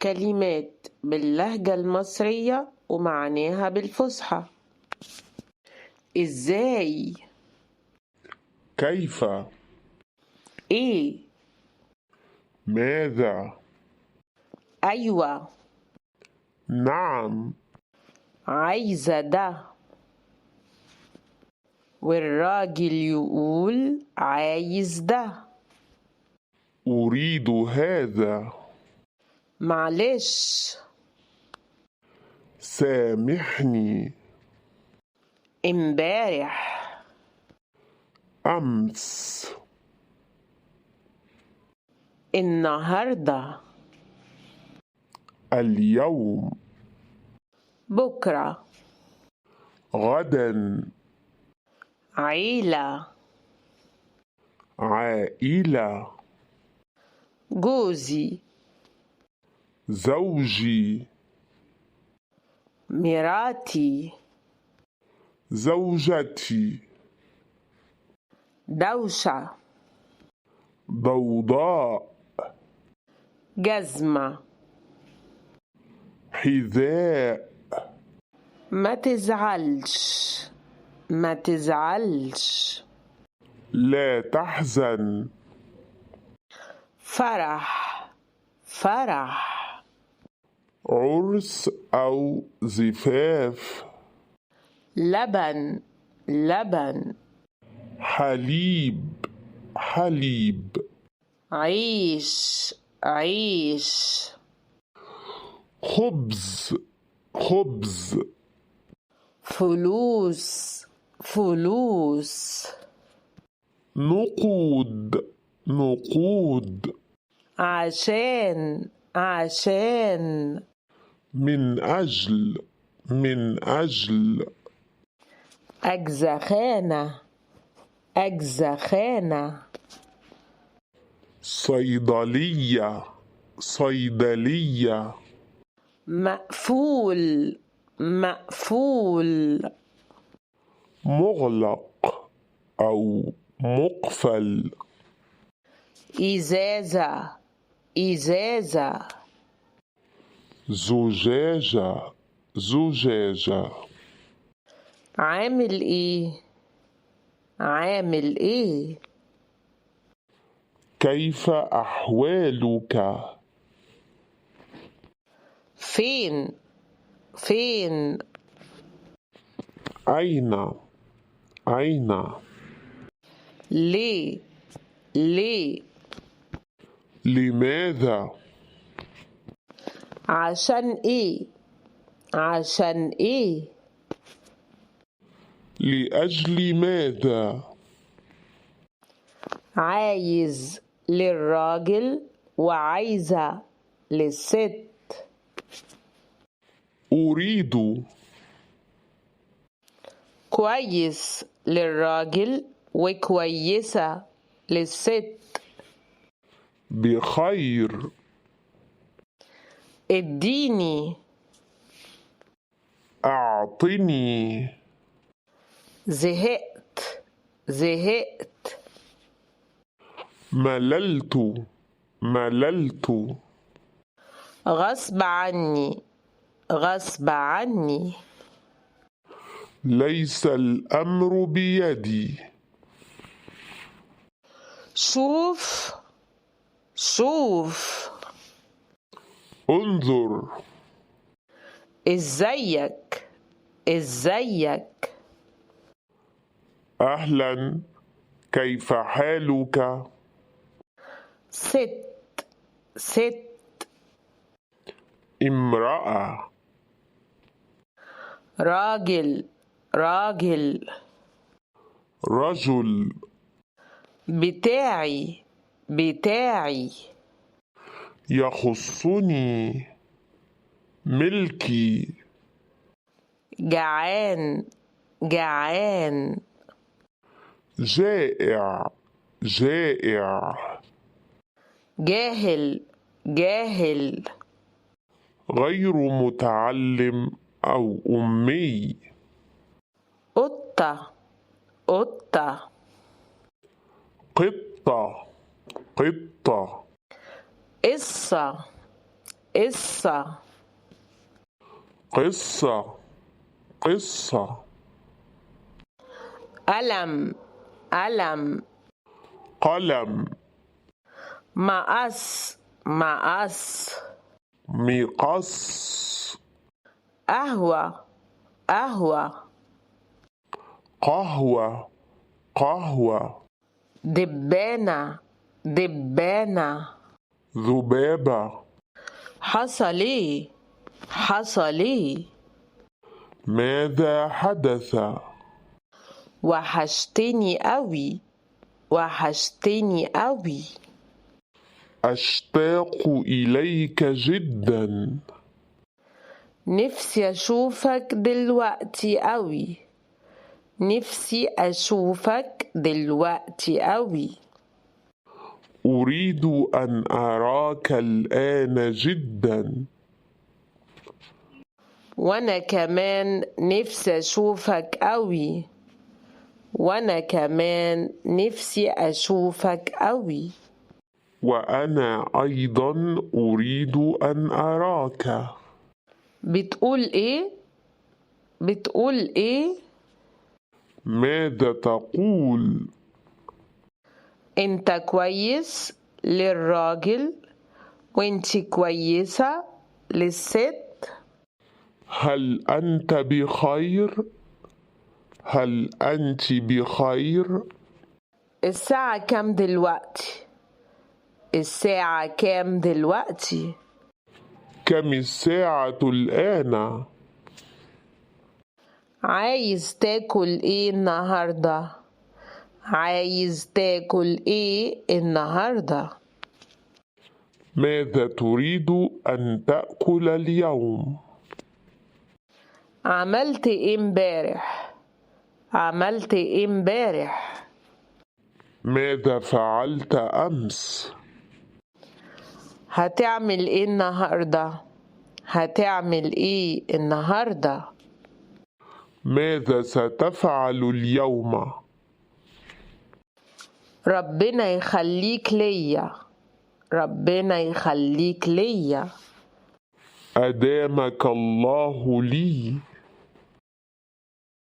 كلمات باللهجة المصرية ومعانيها بالفصحى. إزاي؟ كيف؟ إيه؟ ماذا؟ أيوة. نعم. عايزة ده. والراجل يقول عايز ده. أريد هذا. معلش. سامحني. امبارح. أمس. النهاردة. اليوم. بكرة. غدا. عيلة. عائلة. جوزي. زوجي. مراتي. زوجتي. دوشة. ضوضاء. جزمة. حذاء. ما تزعلش، ما تزعلش. لا تحزن. فرح، فرح. عرس أو زفاف. لبن، لبن. حليب، حليب. عيش، عيش. خبز، خبز. فلوس، فلوس. نقود، نقود. عشان، عشان. من أجل، من أجل. أجزخانة، أجزخانة. صيدلية، صيدلية. مقفول، مقفول. مغلق أو مقفل. إزازة، إزازة. زجاجة، زجاجة. عامل إيه؟ عامل إيه؟ كيف أحوالك؟ فين؟ فين؟ أين؟ أين؟ ليه؟ ليه؟ لماذا؟ عشان إيه؟ عشان إيه؟ لأجل ماذا؟ عايز للراجل وعايزة للست. أريد. كويس للراجل وكويسة للست. بخير. اديني. أعطني. زهقت، زهقت. مللت، مللت. غصب عني، غصب عني. ليس الأمر بيدي. شوف، شوف. انظر. ازيك، ازيك. أهلا، كيف حالك؟ ست، ست. امرأة. راجل، راجل. رجل. بتاعي، بتاعي. يخصني، ملكي. جعان، جعان. جائع، جائع. جاهل، جاهل. غير متعلم أو أمي. قطة، قطة. قطة، قطة. قصة، قصة. قصة، قصة. قلم، قلم. قلم. مقص، مقص. مقص. قهوة، قهوة. قهوة، قهوة. دبانة، دبانة. ذبابة. حصل ايه؟ حصل ايه؟ ماذا حدث؟ وحشتني أوي، وحشتني أوي. أشتاق إليك جدا. نفسي أشوفك دلوقتي أوي، نفسي أشوفك دلوقتي أوي. أريد أن أراك الآن جدا. وأنا كمان نفسي أشوفك أوي، وأنا كمان نفسي أشوفك أوي. وأنا أيضا أريد أن أراك. بتقول إيه؟ بتقول إيه؟ ماذا تقول؟ أنت كويس للراجل وأنت كويسة للست. هل أنت بخير؟ هل أنت بخير؟ الساعة كام دلوقتي؟ الساعة كام دلوقتي؟ كم الساعة الآن؟ عايز تاكل ايه النهاردة؟ عايز تاكل ايه النهاردة؟ ماذا تريد أن تأكل اليوم؟ عملت ايه امبارح؟ عملت ايه امبارح؟ ماذا فعلت أمس؟ هتعمل ايه النهاردة؟ هتعمل ايه النهاردة؟ ماذا ستفعل اليوم؟ ربنا يخليك ليا، ربنا يخليك ليا. أدامك الله لي.